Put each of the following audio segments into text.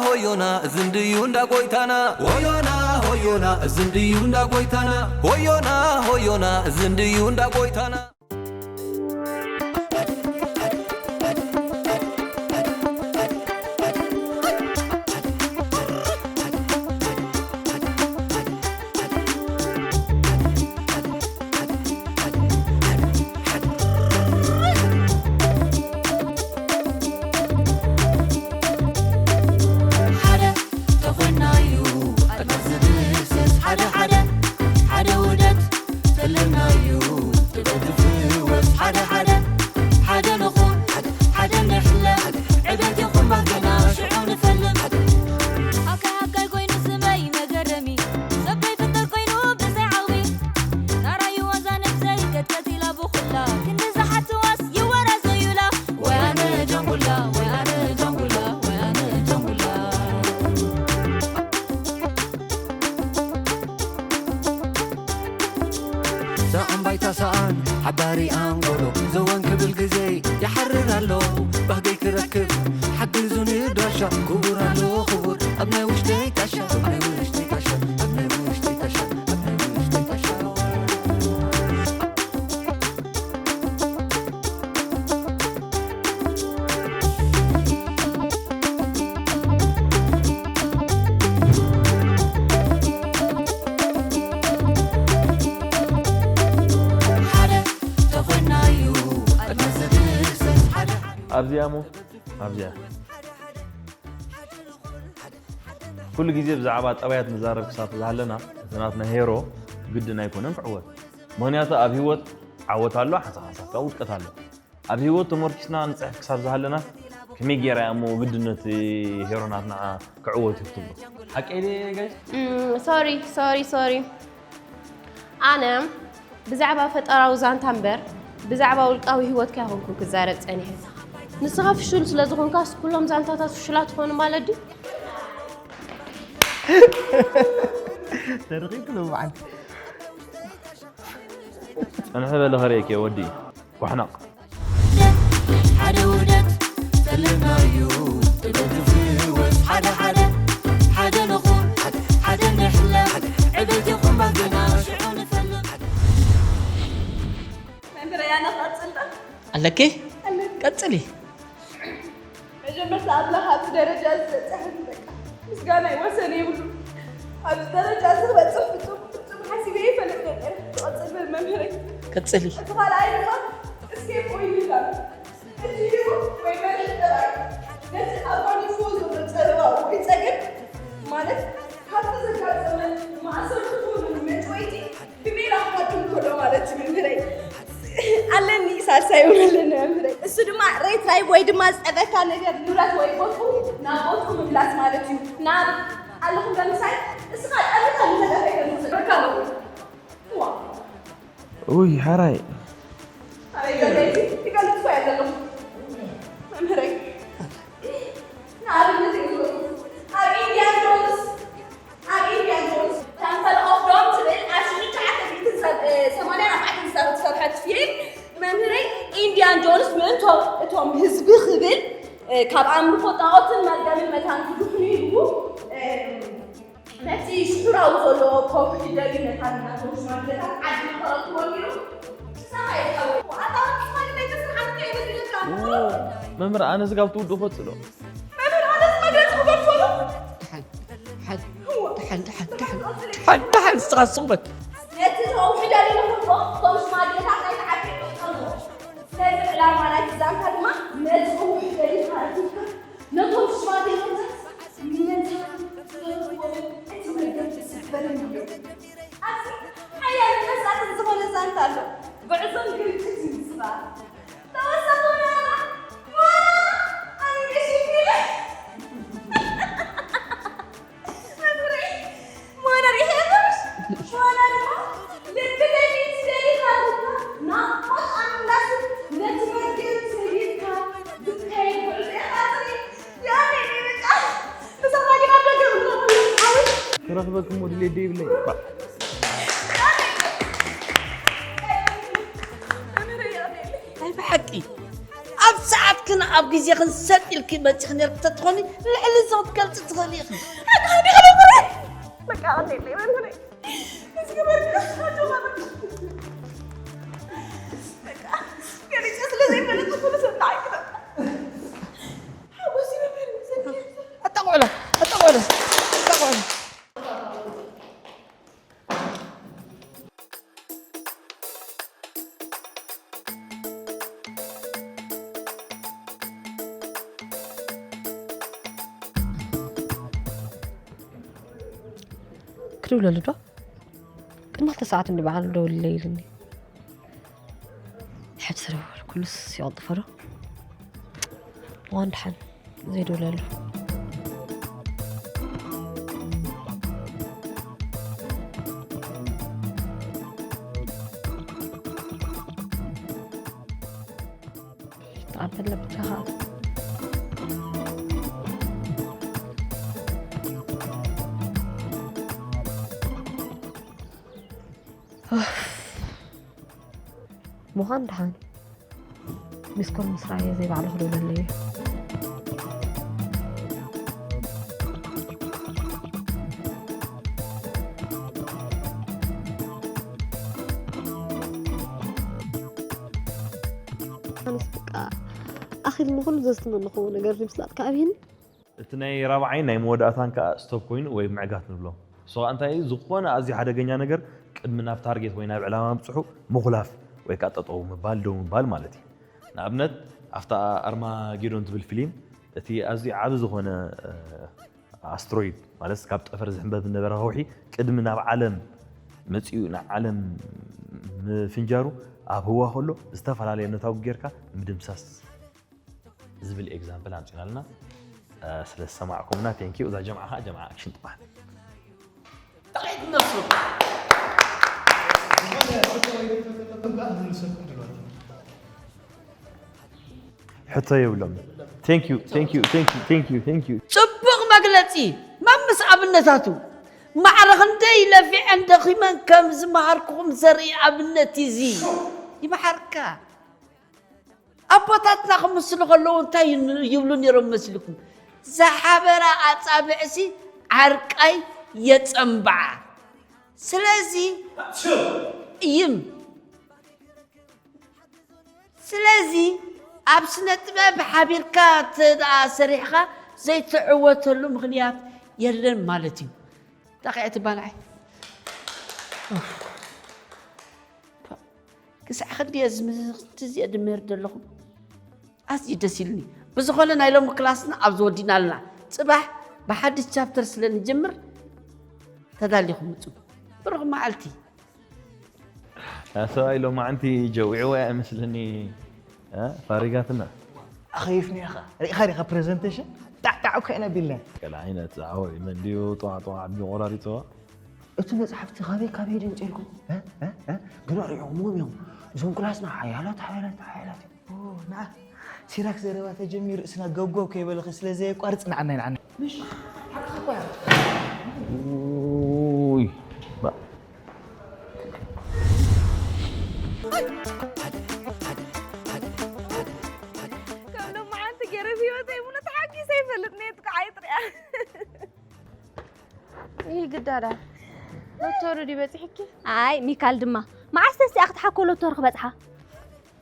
ሆዮና ዝንድዩ እንዳ ጎይታና። ሆዮና ሆዮና ዝንድዩ እንዳ ጎይታና። ሆዮና ሆዮና ዝንድዩ እንዳ ጎይታና። ሓደ ተኾይናዩ ኣድማስ ዝድህስስ ሓደ ሓደ ሓደ ውደት ፈለናዩ ጥበብ ዝፍወስ ሓደ ሓደ ሓደ ንኹን ሓደ ንሕለ ዕበት ይኹን ባገና ሽዑ ንፈልም። ሃካይ ሃካይ ኮይኑ ስመይ መገረሚ ሰብ ከይፍጠር ኮይኑ ብዘይ ዓቕሚ ናራዩ ዋዛ ነብሰይ ገትገት ኢላ ብኹላ ክንዲ ዝሓትዋስ ይወራዘዩላ። ወይ ኣነ ጃንጉላ ወይ ኣነ ጃንጉላ ወይ ኣነ ጃንጉላ። ሰኣን ባይታ ሰኣን ሓባሪ ኣንጎሎ ዘወን ክብል ግዜ ይሓርር ኣሎ። ባህገይ ክረክብ ሓግዙኒ ዳሻ ክቡር ኣሎ ክቡር ኣብ ናይ ውሽጠይ ጣሻ ኣብ ናይ ውሽጠይ ጣሻ ኣብ ናይ ውሽጠይ ጣሻ ኣብ ናይ ውሽጠይ ጣሻ። ሓደ ተኾይናዩ ኣድማስ ዝድህስስ ሓደ ሓደ ኣብዚኣ እሞ ኣብዚኣ ኩሉ ግዜ ብዛዕባ ጠባያት ንዛረብ ክሳብ ዝሃለና እቲ ናትና ሄሮ ግድን ኣይኮነን ክዕወት። ምኽንያቱ ኣብ ህይወት ዓወት ኣሎ፣ ሓንሳብ ሓንሳብ ከኣ ውድቀት ኣሎ። ኣብ ህይወት ተመርኪስና ንጽሕፍ ክሳብ ዝሃለና ከመይ ጌራ እያ እሞ ግድነት ሄሮ ናትና ክዕወት እዩ ክትብሎ? ሓቀይ ድየ ጋይስ? ሶሪ ሶሪ ሶሪ ኣነ ብዛዕባ ፈጠራዊ ዛንታ እምበር ብዛዕባ ውልቃዊ ህይወትካ ኣይኮንኩን ክዛረብ ጸኒሐ። ንስኻ ፍሹል ስለ ዝኾንካስ ኩሎም ዛንታታት ፍሹላት ይኾኑ ማለት ድዩ? ተረኺብክሎ በዓል ጸንሕ በለ ከርእየኪ ወዲ ጓሕናቕ። ሓደ ውህደት ዘለናዩ ጥበብ ዝፍወስ ሓደ ሓደ ሓደ ንኹን ሓደ ንሕለ ዕቤት ይኹን ባገና ሽዑ ንፈልም። መምህረይ ኣነ ክቐጽል ዶ? ኣለኪ ቀጽሊ። መጀመርታ ኣምላኽ ኣብዚ ደረጃ እዚ ዘብጽሐኒ በቃ ምስጋናይ ወሰን የብሉ። ኣብዚ ደረጃ እዚ ክበጽሕ ፍጹም ፍጹም ሓሲበ ኣይፈልጥን እየ። ክቐጽል በል መምህረይ። ቀጽሊ። እቲ ካልኣይ ድማ እስኬ ቆይታ እቲ ህይወት ወይ መሪሕ ጥራይ ነቲ ኣጓኒፍዎ ዘሎ ጸበባ ወይ ጸገም ማለት ካብቲ ዘጋጠመ ማእሰርቲ ኮነ መጭወይቲ ብሜላ ክሃድም ከሎ ማለት እዩ መምህረይ። ኣለኒ ሳልሳይ እውን ኣለኒ መምህረይ። እሱ ድማ ሬት ራይብ ወይ ድማ ዝጠበካ ነገር ንብረት ወይ ቦትኡ ናብ ቦትኡ ምምላስ ማለት እዩ። ናብ ኣለኹም በምሳይ እስኻ ጠብታ ንተጋፈ ከምዝረካ ኣለኹ ዋ ውይ ሓራይ ኣበይ ዘለይቲ ይፈልጥኮ እያ ዘለኹ መምህረይ። ንኣብነት ይግበሩ ኣብ ኢንዲያን ጆንስ ኣብ ኢንዲያን ጆንስ ተምፐል ኦፍ ዶም ትብል ኣብ ሽዱሽተ ሚእትን ሰማንያን ኣርባዕተን ዝተሰርሐት ፊልም መምህረይ ኢንዲያን ጆንስ ምእንቶም እቶም ህዝቢ ክብል ካብ ኣምልኾ ጣዖትን መርገምን መታን ክድሕኑ ኢሉ ነቲ ሽሑራዊ ዘሎ ከውሒ ደልዩ ነታ ናቶም ሽማግለታት ዓዲ ንኸረትቦ ነይሩ። ንስኻ የትሓወይ ኣታ ንስኻ ንደገ ስርሓት ከየበድለካ መምህር ኣነ ስጋብ ትውድኡ ክወፅእ ዶ መምህር ኣነስ መግለፂ ክገድፎ ዶ ደሓን ደሓን ደሓን ደሓን ደሓን ደሓን ንስኻ ስቑመት ነቲ ከውሒ ደልዩ ንኽርቦ እቶም ሽማግለታት ናይቲ ዓዲ ይጥቀምዎ። ስለዚ ዕላማ ናይቲ ዛንታ ድማ ነቲ ከውሒ ደሊኻ ረኺብካ ነቶም ሽማግለታት ነቲ ዘረኽቦ እቲ መርገም ክስበረኒ እዩ። ኣብዚ ሓያልን መሳጥን ዝኾነ ዛንታ ኣሎ። ጉዕዞን ግርጭትን ምስባር። ተወሳኺ ዋና ዋና ኣነ ገሺ ኢለ መምህረይ ሞና ሪሄቶሽ ሞና ድማ ልቢ ደሊት ደሊት ኣሉካ ናፍቆት ኣምላስ ነቲ መርገም ሰጊድካ ዝካየድ ጉዕዞ ኢኻ ትርኢ። ያኔ በቃ ብዛዕባ ግን ኣብ ደገ ብሎ ሓውሽ ክረኽበክሞ ድሌት ዶ ይብለይ ናይ ብሓቂ ኣብዚ ሰዓትክን ኣብ ግዜኽን ሰጥ ኢልኪ መጺኺ ነርኪ ተትኾኒ፣ ልዕሊ እዚ ክትገልጺ ትኽእሊ ኢኺ። በቃ፣ ገሊጸ ስለ ዘይፈለጥኩ ኩሉ ሰብ ንዓይ ክጠቅዕ። ሓጎስ ይበል። ኣጣቕዕሎ፣ ኣጣቕዕሎ፣ ኣጣቕዕሎ። ክድውለሉ ዶ? ቅድሚ ክልተ ሰዓት እንዲ በዓል ደውልለይ ኢሉኒ። ሕጂ ስለ ኩሉስ ይቐልጥፎ ዶ? እዋን ደሓን ዘይደውለሉ። ተቐበለ ብቻኻ። ምዃን ደሓን። ሚስኮል ምስ ረኣየ ዘይባዕሉ ክደውለለይ እዩ። ኣነስ በቃ ኣኺልኒ ኩሉ ዘዝትመንኽዎ ነገር ንምስላጥካ ኣብየኒ። እቲ ናይ ራብዓይን ናይ መወዳእታን ከኣ ስቶፕ ኮይኑ ወይ ምዕጋት ንብሎ። እሱ ከኣ እንታይ እዩ? ዝኾነ ኣዝዩ ሓደገኛ ነገር ቅድሚ ናብ ታርጌት ወይ ናብ ዕላማ ምብጽሑ ምኹላፍ ወይ ከኣ ጠጠው ምባል፣ ደው ምባል ማለት እዩ። ንኣብነት፣ ኣብታ ኣርማጌዶን ትብል ፊልም፣ እቲ ኣዝዩ ዓቢ ዝኾነ፣ እ፣ ኣስትሮይድ፣ ማለት ካብ ጠፈር ዝሕንበብ ዝነበረ ከውሒ፣ ቅድሚ ናብ ዓለም መጺኡ፣ ንዓለም ምፍንጃሩ፣ ኣብ ህዋ ከሎ፣ ዝተፈላለየ ነታጒ ጌርካ ምድምሳስ ዝብል ኤግዛምፕል ኣምጺናልና። እ፣ ስለ ዝሰማዕኩምና ቴንኪዩ። እዛ ጀምዓ ኸዓ ጀምዓ ኣክሽን ትበሃል። ጥቂት ነፍሱ። ሕቶ የብሎም። ቴንኪዩ፣ ቴንኪዩ፣ ቴንኪዩ፣ ቴንኪዩ፣ ቴንኪዩ። ጽቡቕ መግለጺ። መምስ ኣብነታቱ። ማዕረ ክንደይ ለፊዐን ደኺመን ከም ዝመሃርኩኹም ዘርኢ ኣብነት እዩ እዚ። ይመሓርካ። ኣቦታትና ክምስሉ ከለዉ እንታይ ይብሉ ነይሮም መስልኩም? ዝሓበራ ኣጻብዕሲ ዓርቃይ የጸንብዓ። ስለዚ እይም። ስለዚ ኣብ ስነ ጥበብ ሓቢርካ እንተ ደኣ ሰሪሕኻ ዘይትዕወተሉ ምኽንያት የለን ማለት እዩ። እንታይ ከ ትበልዓይ? ክሳዕ ክንድየ ዝምዝኽቲ እዚኣ ድምህር ዘለኹም ኣዝዩ ደስ ኢሉኒ። ብዝኾነ ናይ ሎሚ ክላስና ኣብዚ ወዲእና ኣለና። ጽባሕ ብሓድሽ ቻፕተር ስለ ንጅምር ተዳሊኹም ምጹ። ብሩኽ መዓልቲ። እታ ሰብኣይ ሎማዓንቲ ጀዊዕዋ እያ መስለኒ፣ እ? ፋሪጋትና። ኣኸይፍኒ ኢኻ። ሪኢኻ ዲኻ ፕሬዘንቴሽን? ጣዕጣዕ እኮ ኢና ቢልና። ገለ ዓይነት ዝዓወር እዩ። መን ድዩ ጧዕ ጧዕ ኣቢሉ ቆራሪፅዋ? እቲ መፅሓፍቲ ካበይ ካበይ ድምፂ ኢልኩም? እ? እ? እ? ግና ሪኦምዎም እዮም። እዞም ክላስና ሓያላት፣ ሓያላት፣ ሓያላት እዮም። ኦ፣ ንዓ ሲራክ ዘረባ ተጀሚሩ ርእስና ገውገው ከይበለኺ ስለ ዘየቋርጽ ንዓናይ ንዓናይ። ምሽ ሓቅኻ እኮ እያ። ኡይ፣ ባ-፣ ከም ሎማዓንቲ ገይረ ብህይወተይ ሙሉ ተሓጊሰ ይፈልጥ ነየትካ ዓይጥርያ። ይህ ግዳዳ ሎቶሪ ድዩ በጺሕኪ? ኣይ፣ ሚካል ድማ፣ መዓስ ተሲኣ ክትሓኮ ሎቶሪ ክበጽሓ?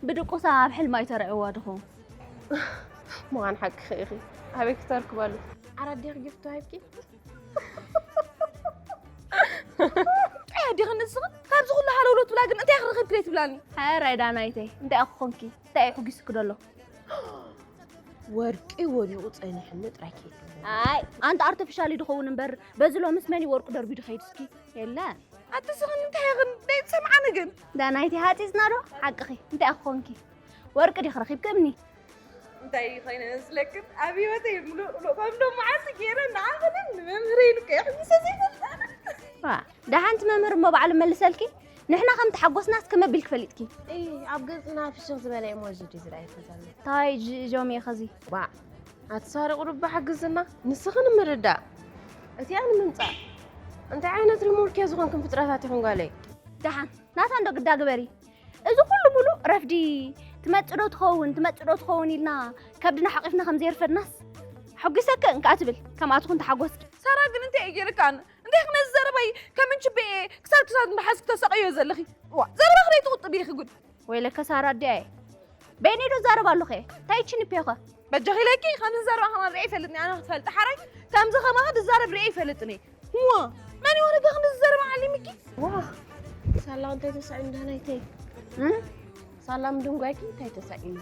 ብድቁሳ ኣብ ሕልማ እዩ ተረዒዋ ድኹም። ምዃን ሓቅኺ ኢኺ። ኣበይ ክተርክበሉ? ዓራት ዲኺ ጊፍት ተዋሂብኪ? እንታይ ኣዲኺ ንስኺ? ካብዚ ኩሉ ሃለውለው ትብላ ግን እንታይ ክረኺብኪ ዘይትብላኒ? ሕራይ ዳናይተይ፣ እንታይ ኣኾንኪ? እንታይ እዩ ሕጒስኪ ደሎ? ወርቂ ወዲቑ ጸኒሕኒ ጥራይ ከይትብለኒ። ኣይ፣ ኣንቲ ኣርቲፊሻል እዩ ድኸውን እምበር፣ በዚ ሎምስ መን እዩ ወርቁ ደርቢዩ ድኸይድ እስኪ? የለ። ኣቲ ስኽን እንታይ ኢኽን ደይትሰምዓኒ ግን? ዳናይቲ ሃጺጽና ዶ? ሓቅኺ። እንታይ ኣኾንኪ? ወርቂ ዲኺ ረኺብኪ እምኒ? እንታይ ኮይነ መስለክን? ኣብ ህይወተይ ምሉእ ምሉእ ከም ሎማዓንቲ ገይረ ንዓኽንን ንመምህረይን እኮ የሕጉሰ ዘይፈልጥ ኣነ። ዋ፣ ደሓንቲ መምህር እሞ ባዕሉ መልሰልኪ? ንሕና ከም ተሓጎስናስ ከመይ ኣቢልኪ ፈሊጥኪ? እይ፣ ኣብ ገጽና ፍሽኽ ዝበለ ኢሞጂ ድዩ ዝረኣየኪ ዘሎ? ታይ ጅ-፣ ጆሚ ኢኺ እዚ? ባዕ፣ ኣትሳረቑ ዶ ብሓግዝና? ንስኺ ንምርዳእ። እቲኣ ንምምጻእ። እንታይ ዓይነት ሪሞርክ እያ ዝኾንክን ፍጥረታት ኢኹን ጓለይ? ደሓን፣ ናታ እንዶ ግዳ ግበሪ። እዚ ኩሉ ሙሉእ ረፍዲ ትመጽእ ዶ ትኸውን፣ ትመጽእ ዶ ትኸውን ኢልና ከብድና ሓቒፍና ከም ዘየርፈድናስ፣ ሓጒሰከ እንከኣ ትብል፣ ከምኣትኹን ተሓጎስኪ። ሳራ ግን እንታይ እየ ጌርካን? እንታይ ክነዚ ዘረባይ ከም እንችበኤ ክሳብ ክሳብ እንዳሓዝኪ ተሰቕዮ ዘለኺ። ዋ፣ ዘረባኺ ደይ ትቑጥቢ ኢኺ ጉድ። ወይለከ ሳራ ኣዲኣየ። በይነይ ዶ ዛረብ ኣለኹ እየ? እንታይ ችንፔኸ? በጃኺ ኢለኪ፣ ከምዚ ዘረባ ከማን ሪኤ ይፈልጥኒ፣ ኣነ ክትፈልጢ ሓራይ፣ ከምዚ ከማኺ ዝዛረብ ሪኤ ይፈልጥኒ። ዋ፣ መን ይወረደ ክንዲ ዝዘረብ ዓሊምኪ? ዋ፣ ሳላ እንታይ ተሳዒም ዳናይተይ? እም? ሳላ ምድንጓይኪ እንታይ ተሳዒሙ?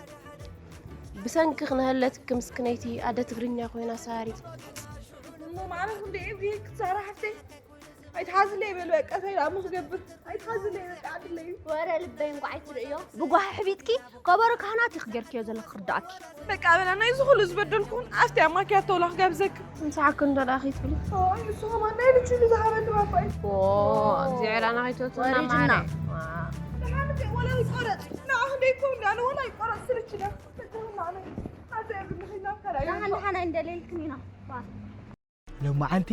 ብሰንኪ ክነህለትኪ ምስክነይቲ ኣደ ትግርኛ ኮይና ሳሪ። እሞ ማዕረ ክንደይ እየ ክትዛራ ሓፍተይ? ኣይትሓዝለይ በል በቃ፣ እንታይ ደኣ እሞ ክገብር? ኣይትሓዝለይ በቃ፣ ዓድለይ። ወረ ልበይ እንኳዕ ኣይትርእዮ። ብጓሂ ሕቢጥኪ ከበሮ ካህናት ኢኺ ጌርክዮ ዘለኺ ክርድኣኪ። በቃ በላ፣ ናይዚ ኩሉ ዝበደልኩን ኣብቲ ኣብ ማኪያቶ ውላ ክጋብዘኪ። ምሳሓኪ እንዶ ደኣ ከይትብሊ። ኣይ፣ ንሱ ኸማን ናይ ልጁ ኢሉ ዝሃበኒ ባባይ። ኦ፣ እግዚኣብሔር ኣና ከይትወስና ወሪድና። ማረ። ደሓን እንደ ወላ ይቆረጽ። ንዓ ክንደይ እኮ እንዳለ ወላ ይቆረጽ ስርችና። በቃ ወላ ኣነ፣ ኣዘ ብልኺና ከላይ ደሓን ደሓን ኣይንደልየልክን ኢና። ሎማዓንቲ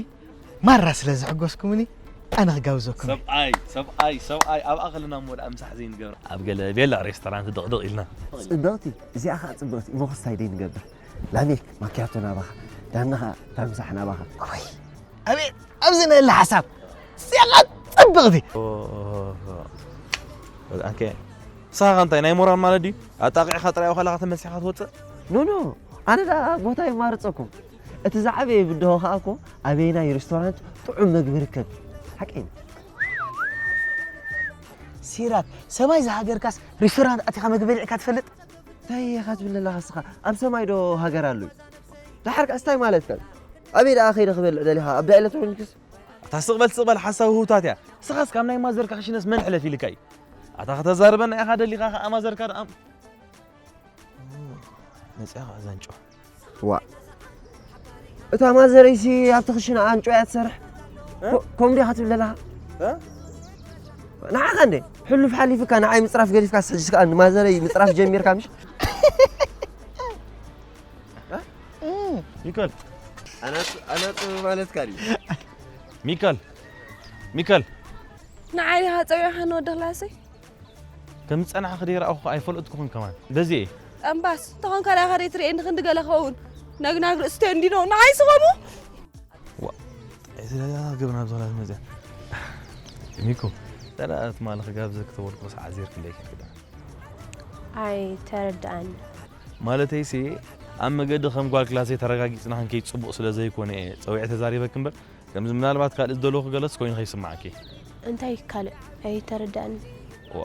ማራ ስለ ዘሐጎስኩምኒ ኣነ ክጋብዘኩም። ሰብኣይ ሰብኣይ ሰብኣይ ኣብ ኣኸልና እሞ ደኣ ምሳሕ ዘይንገብር ኣብ ገለ ቤላ ሬስቶራንት ድቕድቕ ኢልና። ጽብቕቲ፣ እዚኣ ኸኣ ጽብቕቲ፣ እሞ ክስታይ ደይ ንገብር? ላሜክ ማኪያቶ ናባኻ፣ ዳና ኸኣ እታ ምሳሕ ናባኻ። ወይ ኣቤት ኣብዚ ነለ ሓሳብ እዚኣ ኸኣ ጽብቕቲ። ኦኬ፣ ንስኻ እንታይ ናይ ሞራል ማለት ድዩ? ኣጣቂዕኻ ጥራይ ከለኻ ተመሲኻ ትወጽእ? ኖ ኖ፣ ኣነ ደኣ ቦታ ይማርጸኩም። እቲ ዝዓበየ ብድሆ ኸኣ እኮ ኣበየናይ ሬስቶራንት ጥዑም መግቢ ርከብ። ሓቀይ። ሲራክ፣ ሰማይ ዝሃገርካስ ሬስቶራንት ኣቲኻ መግቢ በሊዕካ ትፈልጥ? እንታይ ኢኻ ትብል ዘለኻ እስኻ? ኣብ ሰማይ ዶ ሃገር ኣሎ? ደሓር ከኣ ስታይ ማለት ከ? ኣበይ ደኣ ከይደ ክበልዕ ደሊኻ? ኣብ ዳ ኤሌክትሮኒክስ? ኣታ ስቕ በል ስቕ በል፣ ሓሳዊ ህውታት እያ። እስኻስ ካብ ናይ ማዘርካ ክሽነስ መን ሕለፍ ኢልካ እዩ? ኣታ ከተዛርበና ኢኻ ደሊኻ ኸኣ ማዘርካ ደኣ መጽያ ኸኣ ዛንጮ። ዋ። እታ ማዘረይሲ ኣብቲ ክሽነ ኣንጮ እያ ትሰርሕ። እ? ኮ-፣ ኮም ዲኻ ትብል ዘለኻ? እ? ንዓኻ እንዴ? ሕሉፍ ሓሊፍካ ንዓይ ምጽራፍ ገዲፍካ ሕጂስ ከኣ ንማዘረይ ምጽራፍ ጀሚርካ ምሽ? እ? ሚካል። ኣናጽ-፣ ኣናጽ ማለትካ ድዩ? ሚካል። ሚካል። ንዓይ ዲኻ ጸዊዕካ ንወዲ ክላሰይ? ከም ዝጸናሕኺ ደይረኣኹ ኣይፈለጥኩኽን ከማን። በዚ እየ። ጠምባስ፣ እንተኾንካ ደኣ ከደይ ትርእየኒ ክንዲ ገለ ክኸውን። ነግናግ ርእሲ ተንዲኖ፣ ንዓይ ስኸሙ? ዋ፣ እዚ ደጋግም ናብ ዝኾነ መጽያ። ሚኩ፣ ተራ ትማሊ ክጋብዘኪ ተበልኩ፣ ሰዓት ዜርክ እንደይ ከይዳ? ኣይተረድኣኒ። ማለተይሲ፣ ኣብ መገዲ ከም ጓል ክላሰይ ተረጋጊጽና ክንከይድ ጽቡቕ ስለ ዘይኮነ እየ ጸዊዐ ተዛሪበኪ እምበር፣ ከምዚ ምናልባት ካልእ ዝደለኹ ገለስ ኮይኑ ከይስምዓኪ። እንታይ ካልእ? ኣይተረድኣኒ። ዋ።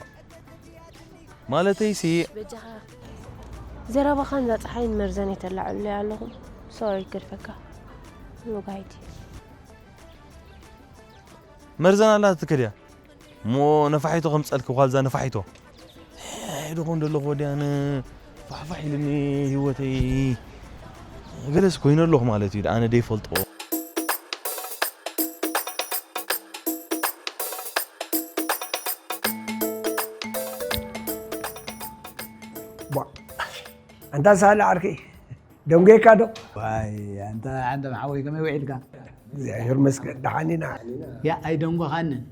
ማለተይሲ በጃኻ ዘረባኻን እዛ ጸሓይን መርዘን የተላዕሉለይ ኣለኹም። ሶሪ ክድፈካ። ኑጋይቲ። መርዘን ኣላ ትከድያ። እሞ ነፋሒቶ ከምጸልኪ ኳልዛ ነፋሒቶ። ሄዶ ኮን ደለኹ ወዲያ ን ፋሕፋሕ ኢልኒ ህይወተይ። ገለስ ኮይኑ ኣለኹ ማለት እዩ። ኣነ ደይፈልጦ። ቧ፣ ኣንታ ሳለ ዓርከይ፣ ደንጎየካ ዶ? ዋይ፣ ኣንታ ዓንዶም ሓወይ፣ ከመይ ውዒልካ? እግዚኣብሔር ይመስገን፣ ደሓን ኢና። ያ፣ ኣይደንጎኻንን።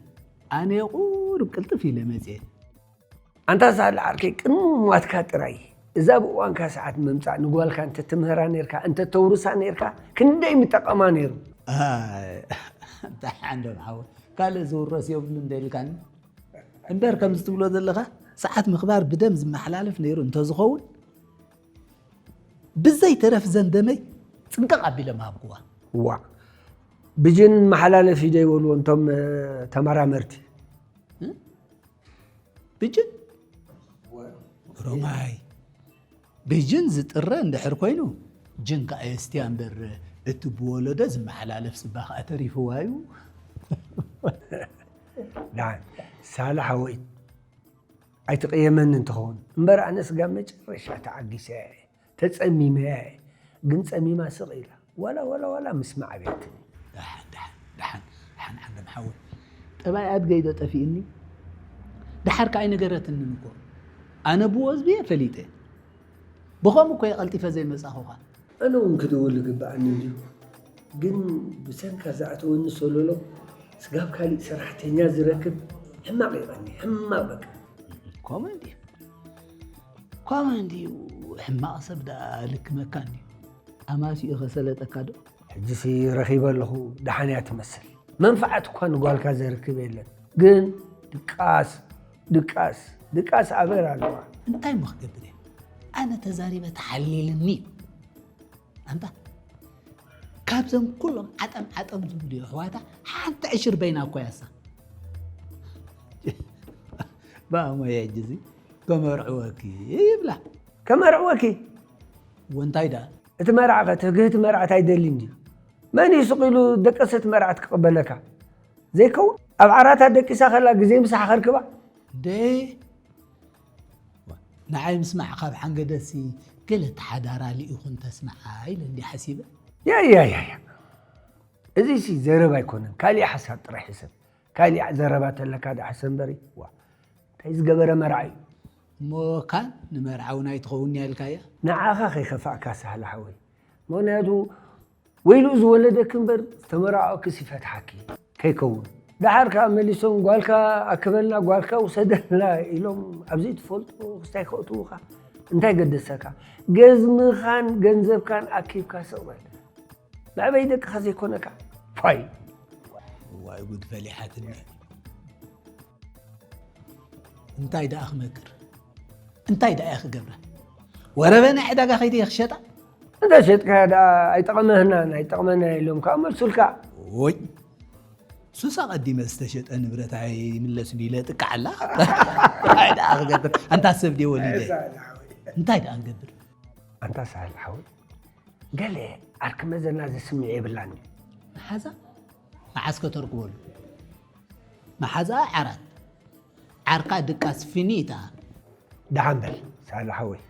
ኣነ ቁሩብ ቅልጥፍ ኢለ መጽየ። ኣንታ ሳለ ዓርከይ፣ ቅድሚ ምሟትካ ጥራይ፣ እዛ ብእዋንካ ሰዓት ምምጻእ ንጓልካ እንተ ትምህራ ኔርካ፣ እንተ ተውርሳ ኔርካ፣ ክንደይ ምጠቐማ ኔሩ። ኣይ፣ ኣንታ ዓንዶም ሓወይ፣ ካልእ ዝውረስ የብሉን ዶ ኢልካኒ? እምበር ከምዚ ትብሎ ዘለኻ ሰዓት ምኽባር ብደም ዝመሓላለፍ ነይሩ እንተዝኸውን፣ ብዘይተረፍ ዘን ደመይ ጽንቀቕ ኣቢለ ምሃብክዋ። ዋእ፣ ብጅን መሓላለፊ ዶ ይበልዎ እንቶም፣ እ፣ ተመራመርቲ? እ? ብጅን? ሮማይ። ብጅን ዝጥረ እንድሕር ኮይኑ፣ ጅን ከኣ የስትያ እምበር፣ እቲ ብወለዶ ዝመሓላለፍ ጽባ ከኣ ተሪፍዋ እዩ። ደሓን፣ ሳላ ሓወይ፣ ኣይትቕየመኒ እንተኸውን። እምበር ኣነስ ጋብ መጨረሻ ተዓጊሰያ እየ፣ ተጸሚመያ እየ። ግን ጸሚማ ስቕ ኢላ፣ ዋላ፣ ዋላ፣ ዋላ ምስማዕ ኣብያትኒ። ደሓን፣ ደሓን፣ ደሓን፣ ደሓን ዓንዶም ሓወይ። ጠባይ ኣድገይ ዶ ጠፊእኒ? ደሓር ከኣ ኣይነገረትንን እኮ። ኣነ ብኡ ኣዝብየ ፈሊጠ። ብኸምኡ እኮ እየ ቀልጢፈ ዘይመጻኹኻ። ኣነ እውን ክድውል ይግብኣኒ እንድዩ። ግን ብሰንካ ዝኣተወኒ ሰሎሎ ስጋብ ካሊእ ሰራሕተኛ ዝረክብ ሕማቕ ይቐኒ፣ ሕማቕ በቃ። ኮመን ድዩ? እኳ ባማ እንድዩ ሕማቕ ሰብ ደኣ ልክመካ እንድዩ። ኣማሲኡ ከሰለጠካ ዶ? ሕጂሲ ረኺበ ኣለኹ፣ ደሓን እያ ትመስል። መንፍዓት እኳ ንጓልካ ዘርክብ የለን። ግን ድቃስ፣ ድቃስ፣ ድቃስ ኣበር ኣለዋ። እንታይ እሞ ክገብር እየ? ኣነ ተዛሪበ ተሓሊልኒ እዩ። ኣንታ ካብዞም ኩሎም ዓጠም ዓጠም ዝብሉ የሕዋታ ሓንቲ ዕሽር በይና እኮ ያሳ። ብኣሞየ ሕጂ እዚ ከመርዕወኪ ይብላ። ከመርዕወኪ? ወንታይ ደኣ? እቲ መርዓ ኸ ትህግህቲ መርዓት ኣይደልን ድዩ? መን እዩ ስቕ ኢሉ ደቀሰት መርዓት ክቕበለካ? ዘይከውን ኣብ ዓራታ ደቂሳ ኸላ ግዜ ምሳሕ ኸርክባ? ደይ ንዓይ ምስማዕ ካብ ሓንገደሲ ገለ ተሓዳራ ልኢኹን ተስምዓ ኢለ እንዲ ሓሲበ። ያያያያ፣ እዚ ሲ ዘረባ ኣይኮነን፣ ካሊእ ሓሳብ ጥራሕ ሕሰብ። ካሊእ ዘረባ ተለካ ዳሕሰ እምበሪ። ዋ፣ እንታይ ዝገበረ መርዓ እዩ? እሞ ካን ንመርዓ እውን ኣይትኸውን እያ ኢልካያ? ንዓኻ ከይከፋእካ ሳህለ ሓወይ። ምኽንያቱ ወይሉ ዝወለደኪ እምበር ዝተመራዖኪስ ይፈትሓኪ ከይከውን። ደሓር ከኣ መሊሶም ጓልካ ኣክበልና፣ ጓልካ ውሰደልና ኢሎም ኣብ ዘይትፈልጦ ክስታይ ከእትዉኻ እንታይ ገደሰካ? ገዝምኻን ገንዘብካን ኣኪብካ ስቕ በል። መዕበይ ደቅኻ ዘይኮነካ። ፋይ። ዋይ ጉድ ፈሊሓትኒ። እንታይ ደኣ ክመክር? እንታይ ደኣ እየ ክገብራ? ወረበ ናይ ዕዳጋ ከይደ እየ ክሸጣ? እንተ ሸጥካያ ደኣ ኣይጠቐመህናን ኣይጠቕመና ኢሎም ከኣ መልሱልካ። ወይ ሱሳ ቀዲመ ዝተሸጠ ንብረት ኣይምለስን ኢለ እጥቃዕ ኣላ። እንታይ ደኣ ክገብር? ኣንታ ሰብ ድየ ወሊደ? እንታይ ደኣ ክገብር? ኣንታ ሳህል ሓወይ፣ ገለ ዓርኪ መዘና ዝስምዕ የብላን ድዩ? መሓዛ መዓስ ከተርክበሉ? መሓዛ ዓራት፣ ዓርካ ድቃስ ፊኒታ። ደሓን በል ሳህል ሓወይ፣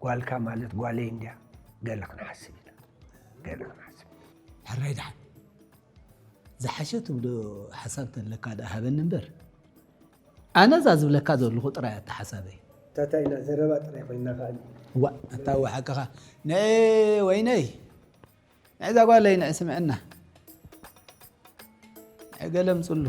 ጓልካ ማለት ጓለይ እንድያ፣ ገለ ክንሓስብ ኢና፣ ገለ ክንሓስብ። ሕራይ ደሓን። ዝሓሸ ትብሎ ሓሳብ ተለካ ደኣ ሃበኒ እምበር፣ ኣነ እዛ ዝብለካ ዘለኹ ጥራይ ኣታ ሓሳበይ። ታታ ኢና ዘረባ ጥራይ ኮይና ከኣ። ዋ፣ ኣታ ወሓቅኻ። ነይ ወይነይ፣ ንዕዛ ጓለይ ንዕ ስምዕና። ንዕ ገለ ምጽሉ።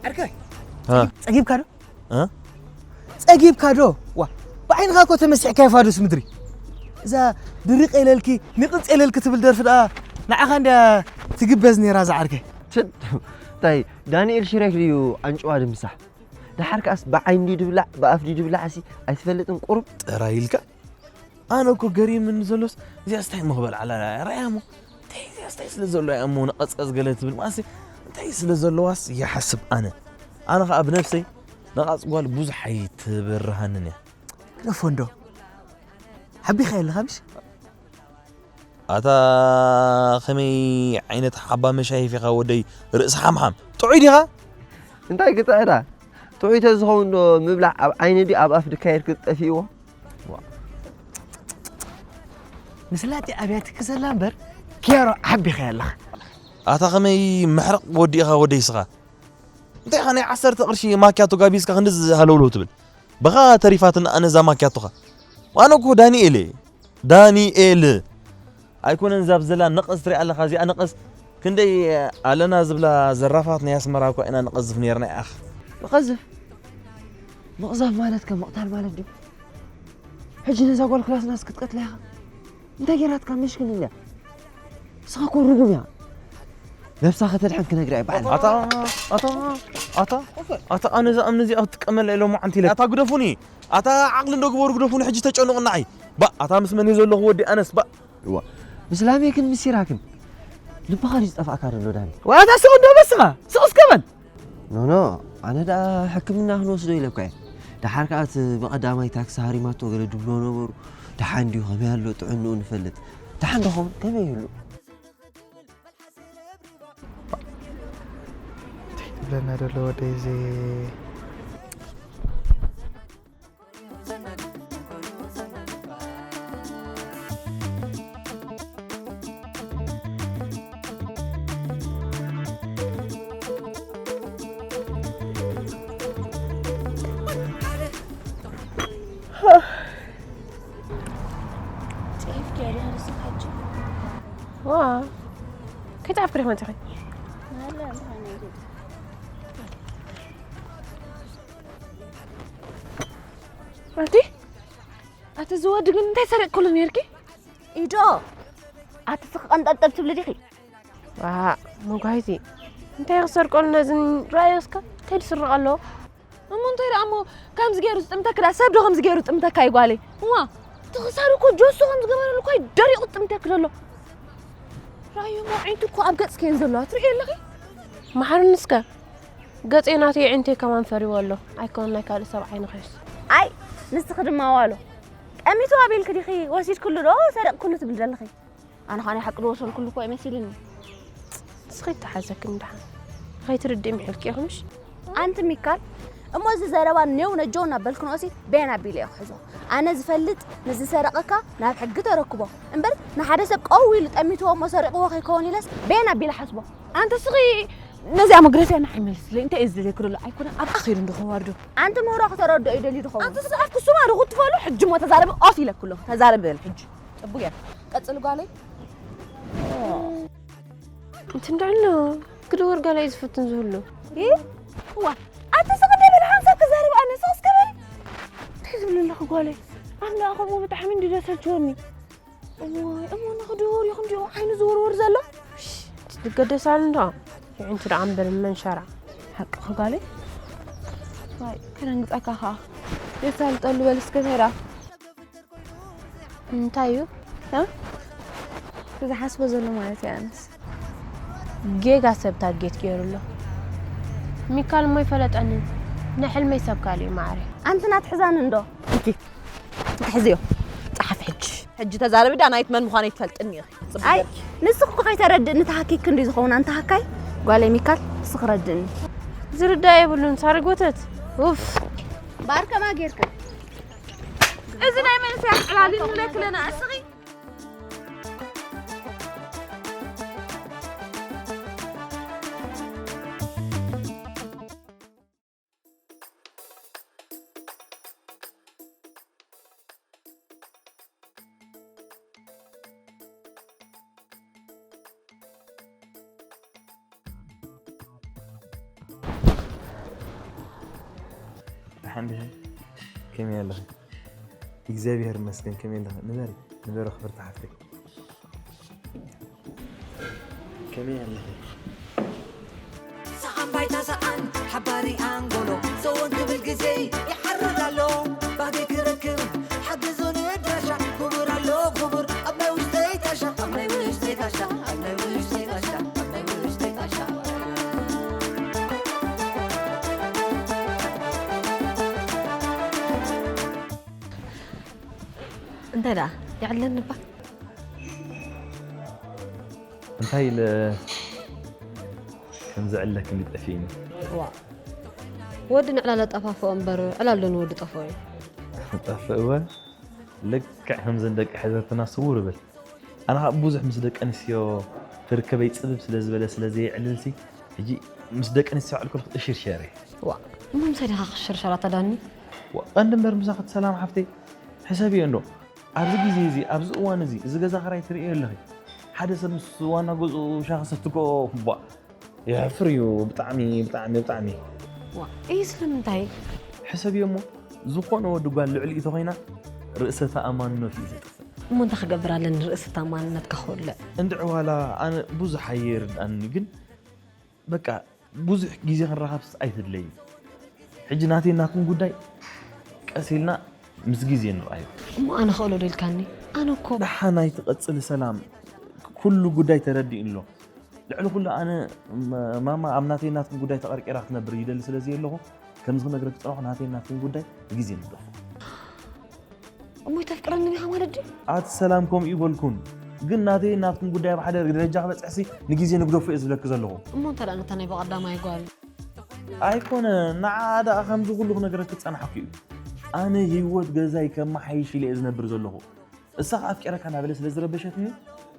ዓርከይ፣ እ። ጸጊብካ ዶ? እ? ጸጊብካ ዶ? ዋ፣ ብዓይንኻ እኮ ተመሲሕካ ይፋዱስ ምድሪ። እዛ ድርቕ የለልኪ፣ ንቕጽ የለልኪ ትብል ደርፊ ደኣ ንዓኻ እንድያ ትግበዝ ነይራ እዛ ዓርከይ። ችድ፣ እንታይ ዳንኤል ሽሬክ ድዩ ኣንጭዋ ድምሳሕ? ደሓር ከኣስ ብዓይኒ ድዩ ድብላዕ፣ ብኣፍ ድዩ ድብላዕ ሲ ኣይትፈልጥን ቁሩብ? ጥራይ ኢልካ? ኣነ እኮ ገሪምኒ ዘሎስ እዚኣስ እንታይ እሞ ክበልዓላ እያ? ርኣያ እሞ እንታይ እዚኣስ እንታይ ስለ ዘሎ እያ እሞ ነቐጽቀጽ ገለ ትብል? ማለትሲ እንታይ ስለ ዘለዋስ ይሓስብ ኣነ። ኣነ ኸኣ ብነብሰይ ነቓጽ ጓል ብዙሕ ኣይትብርሃንን እያ። ግደፎ እንዶ። ሓቢኻ የለኻ ምሽ? ኣታ ኸመይ ዓይነት ሓባ መሻይፍ ኢኻ ወደይ ርእሲ ሓምሓም? ጥዑይ ዲኻ? እንታይ ክጥዕዳ? ጥዑይ ተዝኸውን ዶ ምብላዕ ኣብ ዓይኒ ድዩ ኣብ ኣፍ ድካየድ ክትጠፊእዎ? ምስላጢ ኣብያትኪ ዘላ እምበር ኪያሮ ሓቢኻ ኣለኻ። ኣታ ኸመይ ምሕራቕ ወዲ ኢኻ ወደይ ስኻ? እንታይ ኢኻ ናይ ዓሰርተ ቅርሺ ማክያቶ ጋቢዝካ ክንድዚ ሃለውለው ትብል? በኻ ተሪፋትና ኣነ እዛ ማክያቶኻ። ኣነ እኮ ዳንኤል እየ። ዳንኤል። ኣይኮነን እዛ ብዘላ ነቐዝ ትሪኣ ኣለኻ፣ እዚኣ ነቐዝ። ክንደይ ኣለና ዝብላ ዘራፋት ናይ ኣስመራ እኳ ኢና ንቐዝፍ ነይርና፣ ያኣኽ። ንቐዝፍ? ምቕዛፍ ማለት ከ ምቕታል ማለት ድዩ? ሕጂ ነዛ ጓል ክላስናስ ክትቀትላ ኢኻ? እንታይ ጌራትካ? መሽክን እንድያ። ንስኻ እኮ ርጉም እያ። ነብሳ ከተድሕን ክነግራ እየ ባዕለይ። ኣታ፣ ኣታ፣ ኣታ፣ ኣታ፣ ኣነ እዛ እምኒ እዚኣ ክትጥቀመላ ኢለ እሞ ዓንቲ ኢለ። ኣታ ግደፉኒ። ኣታ ዓቕሊ እንዶ ግበሩ ግደፉኒ፣ ሕጂ ተጨንቑ ንዓይ። ባእ፣ ኣታ ምስ መን እየ ዘለኹ ወዲ ኣነስ፣ ባእ። እዋ፣ ምስ ላሜክን ምስ ሲራክን ልብኻ ድዩ ዝጠፍኣካ ዘሎ ዳኒ? ዋታ ስቕ እንዶ በስኻ፣ ስቕ እስከ በል። ኖ፣ ኖ፣ ኣነ ደኣ ሕክምና ክንወስዶ ኢለ እኳ እየ። ደሓር ከኣ እቲ ብቐዳማይ ታክሲ ሃሪማቶ ገለ ድብሎ ነበሩ። ደሓን ድዩ፣ ከመይ ኣሎ ጥዕንኡ ንፈልጥ። ደሓን ዶ ኸውን? ከመይ ይህሉ? እንታይ ትብለና ዘሎ ወደይ እዚ? ጸይፍኪ ርሕመት ይኸኝ። ኣቲ ኣቲ ዝወዲ ግን እንታይ ሰሪቕኩሉ ነርኪ? ኢዶ ኣቲ ስኽ ቀንጠብጠብ ትብሊ ዲኺ? ዋ፣ መጓይቲ እንታይ ክሰርቀሉ ነዝን ራእዮ እስከ ከይድ ስርቕ ኣለዎ። እሞ እንታይ ደኣ እሞ ከምዚ ገይሩ ዝጥምተክ ደኣ ሰብ ዶ ከምዚ ገይሩ ዝጥምተካ እዩ ጓለይ? እዋ፣ እቲ ክሳዱ እኮ ጆሶ ከም ዝገበረሉ እኮ እዩ ደሪቑ ዝጥምተክ ዘሎ። ራእዮ እሞ ዓይንቱ እኮ ኣብ ገጽ ከየን ዘለዋ ትርእዮ ኣለኺ? መሓርኒ እስከ ገጸይ ናተይ ኣዒንተይ ከማን ፈሪዎ ኣሎ። ኣይኮነን ናይ ካልእ ሰብ ዓይኒ ክሕሱ። ኣይ ንስኺ ድማ ዋሎ ጠሚቱ ኣቢልኪ ዲኺ ወሲድክሉ ዶ ሰሪቕክሉ ትብል ዘለኺ? ኣነ ኸኣ ናይ ሓቂ ዝወሰድኩሉ እኮ እዩ መሲልኒ። ንስኺ ይተሓዘክን ደሓን። ንኸይትርድኢ ምሒልኪ ኢኺ ምሽ? ኣንቲ ሚካል እሞ እዚ ዘረባ ኔው ነጆ እናበልክንኦሲ በየን ኣቢለ እየ ክሕዞ? ኣነ ዝፈልጥ ንዝሰረቐካ ናብ ሕጊ ተረክቦ እምበር ንሓደ ሰብ ቀው ኢሉ ጠሚትዎ እሞ ሰሪቕዎ ከይከውን ኢለስ በየን ኣቢለ ሓስቦ። ኣንተ ስኺ ነዚኣ መግረፊያ ንዓይ መልስለይ። እንታይ እዩ ዝደልየኪ ዘሎ? ኣይኮነ ኣብኣ ከይዱ እንዶ ከዋርዶ። ኣንቲ ምህሮ ክተረድኦ ይደልዩ ድኸውን? ኣንተ ስኺ ኣፍኪ ሱማ ዶ ክትፈሉ? ሕጂ እሞ ተዛረቢ። ኦፍ ኢለኪ ኣለኹ። ተዛረቢ በል ሕጂ። ጽቡቅ እያ። ቀጽሊ ጓለይ። እንትን ደዕሎ ክድወር ጋላይ ዝፍትን ዝህሉ። እ? ዋ፣ ኣንተ ስኺ ደብል ሓንሳብ ክዛረብ ኣነ ስኽ እስከ በል። እንታይ ዝብል ኣለኹ ጓለይ? ኣነ ከምኡ ብጣዕሚ እንዲ ደሰልችወኒ። እዋይ፣ እሞ ንኽድወር ይኹን ዲኡ ዓይኑ ዝወርወር ዘሎ? ትገደሳሉ እንዶ። ይዕንቱ ደኣ እምበር መንሸራ። ሓቅኺ ጓለይ። ዋይ፣ ከደንግጸካ ኸኣ። የሳልጠሉ በል እስከ ተራ። እንታይ እዩ? እ? ዝሓስቦ ዘሎ ማለት እዩ ኣነስ። ጌጋ ሰብ ታርጌት ገይሩ ኣሎ። ሚካል እሞ ይፈለጠኒ። ንሕልመይ ሰብ ካልእ እዩ ማዕረ። ኣንቲ ናት ሕዛን እንዶ። እንኪ፣ እንኪ ሕዝዮ። ጸሓፊ ሕጂ። ሕጂ ተዛረቢ ዳ ናይት መን ምዃነይ ትፈልጥኒ ኢኺ። ጽቡቅ ኣይ፣ ጌርኪ። ንስኺ እኮ ከይተረድእኒ ተሃኪክ ክንዲ ዝኸውን ኣንተ ሃካይ። ጓለይ ሚካል፣ ንስኺ ረድእኒ። ዝርዳእ የብሉን፣ ሳሪ ጎተት። ኡፍ። ባርከማ ጌርክን። እዚ ናይ መንእሰያት ዕላል ንብለኪ ኣለና፣ እስኺ። ደሓን ዲኺ? ከመይ ኣለኺ? እግዚኣብሔር ይመስገን፣ ከመይ ኣለኺ? ንበሪ፣ ንበሪ ክብርቲ ሓፍተይ። ከመይ ኣለኺ? ሰኣን ባይታ ሰኣን ሓባሪ ኣንጎሎ ሰወን ክብል ግዜ ይሓርድ ኣሎ። ባህገይ ክረክብ ሓግዙኒ ድራሻ ክቡር ኣሎ ክቡር ኣብ ናይ ውሽጠይ ታሻ ኣብ ናይ ውሽጠይ ታሻ ኣብ ናይ ውሽጠይ ታሻ ኣብ ናይ ውሽጠይ ታሻ። እንታይ ደኣ ይዕለኒ እባ? እንታይ ኢለ ከም ዝዕለክኒ ጠፊእኒ። ዋ፣ ወዲ ንዕላል ኣጠፋፍኦ እምበር ዕላል ዶ ንወዲ ጠፍኦ እዩ? ጠፍእወ ልክዕ ከምዘን ደቂ ሕዘትና ስውር ብል። ኣነ ኸዓ ብዙሕ ምስ ደቂ ኣንስትዮ ትርከበይ ጽብብ ስለ ዝበለ ስለ ዘየዕልልሲ፣ ሕጂ ምስ ደቂ ኣንስትዮ ኣዕልኩልኩ እሽርሸር እየ። ዋ፣ እሞ ምሳይ ዲኻ ክሽርሸር ኣታ ዳኒ? ዋ፣ ቀንዲ እምበር ምሳኺ ሰላም ሓፍተይ፣ ሕሰብዮ እንዶ። ኣብዚ ግዜ እዚ፣ ኣብዚ እዋን እዚ፣ እዚ ገዛ ኽራይ ትርእዮ ኣለኺ። ሓደ ሰብ ምስ ዋና ገዝኡ ሻሂ ክሰቲ እኮ፣ ቧ፣ የሕፍር እዩ። ብጣዕሚ፣ ብጣዕሚ፣ ብጣዕሚ። ዋ፣ እይ ስለምንታይ? ሕሰብዮ እሞ፣ ዝኾነ ወዲ ጓል ልዕሊኡ ተኾይና፣ ርእሰ ተኣማንነቱ እዩ ዘጥፍእ። እሞ እንታይ ክገብር ኣለኒ ርእሰ ተኣማንነትካ ክውልዕ? እንድዒ ዋላ ኣነ ብዙሕ ኣይርድኣኒ፣ ግን በቃ ብዙሕ ግዜ ክንራኸብስ ኣይተድለይን። ሕጂ ናተይ ናትኩም ጉዳይ ቀስ ኢልና ምስ ግዜ ንርኣዮ። እሞ ኣነ ክእሎ ዶ ኢልካኒ? ኣነ እኮ ደሓን ኣይትቐጽሊ ሰላም፣ ኩሉ ጉዳይ ተረዲእኒ ኣሎ። ልዕሊ ኩሉ ኣነ ማ-፣ ማማ ኣብ ናተይ ናትኩም ጉዳይ ተቐርቂራ ክትነብር ይደሊ ስለ ዘየለኹ ከምዚ ክነግረኪ ዝጸናኹ ናተይ ናትኩም ጉዳይ ብግዜ ንግደፎ። እሞ ይተፍቅረኒ ኢኻ ማለት ድዩ? ኣቲ ሰላም ከምኡ ይበልኩን፣ ግን ናተይ ናትኩም ጉዳይ ኣብ ሓደ ደረጃ ክበጽሕሲ ንግዜ ንግደፎ እየ ዝብለኪ ዘለኹ። እሞ እንተ ደኣ ነታ ናይ ብቐዳማይ ጓል? ኣይኮነ፣ ንዓ ደኣ ከምዚ ኩሉ ክነግረኪ ዝጸናሕኩ እዩ። ኣነ ህይወት ገዛይ ከመሓይሽ ኢለ እየ ዝነብር ዘለኹ። እሳ ኸኣ ኣፍቂረካ እናበለ ስለ ዝረበሸትኒ፣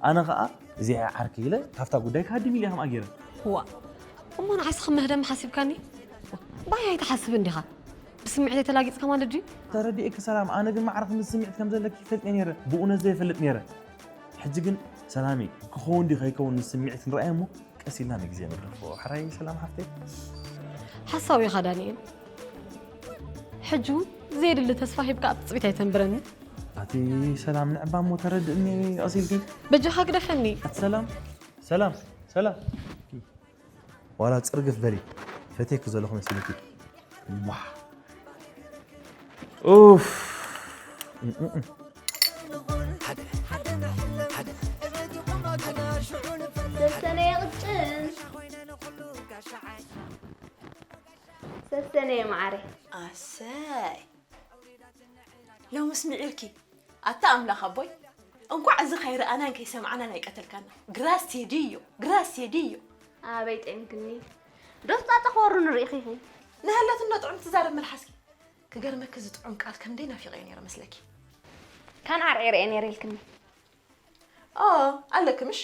ኣነ ኸኣ እዚኣ እያ ዓርከይ ኢለ ካብታ ጉዳይ ክሃድም ኢለ እየ ከምኣ ገይረ። ዋ፣ እሞ ንዓይስ ከም መህደሚ ሓሲብካኒ? ባይ ኣይትሓስብ እንዲኻ። ብስምዒተይ ተላጊጽካ ማለት ድዩ? ተረዲኤኪ ሰላም፣ ኣነ ግን ማዕረ ክንዲ ስምዒት ከም ዘለኪ ይፈልጥ እየ ነይረ፣ ብእውነት ዘይፈልጥ ነይረ። ሕጂ ግን ሰላመይ፣ ክኸውን ድዩ ከይከውን ንስምዒት ንርኣዮ እሞ፣ ደስ ኢልና ንግዜ ነሕልፎ። ሕራይ ሰላም ሓፍተይ። ሓሳዊ ኢኻ ዳንኤል። ሕጂ እውን ዘየድሊ ተስፋ ሂብካ ኣብ ትጽቢት ኣይተንብረኒ። ኣቲ ሰላም ንዕባ እሞ ተረድእኒ ቀስ ኢልኪ። በጃኻ ግደፈኒ። ኣቲ ሰላም፣ ሰላም፣ ሰላም። ዋላ ጽርግፍ በሊ። ፈትየኪ ዘለኹ መሲልኪ። ዋ። ኡፍ። ሰሰነ የቕጭን። ሰሰነ የማዓረ። ኣሰይ። ሎምስ ምዒርኪ። ኣታ ኣምላኽ ኣቦይ፣ እንኳዕ እዚ ከይረኣናን ከይሰማዕናን ኣይቀተልካና። ግራስ ቴዲ እዩ፣ ግራስ ቴዲ እዩ። ኣበይ ጤንክኒ? ዶስ ጣጣ ክወሩ ንርኢ ኺኺ? ንሃላትና ጥዑም ትዛረብ መልሓስኪ። ክገርመኪ እዚ ጥዑም ቃል ከምደይ ናፊቐዮ ነይረ መስለኪ። ካን ዓርዒረ እየ ነይረ ኢልክኒ። ኦ፣ ኣለኪ ምሽ?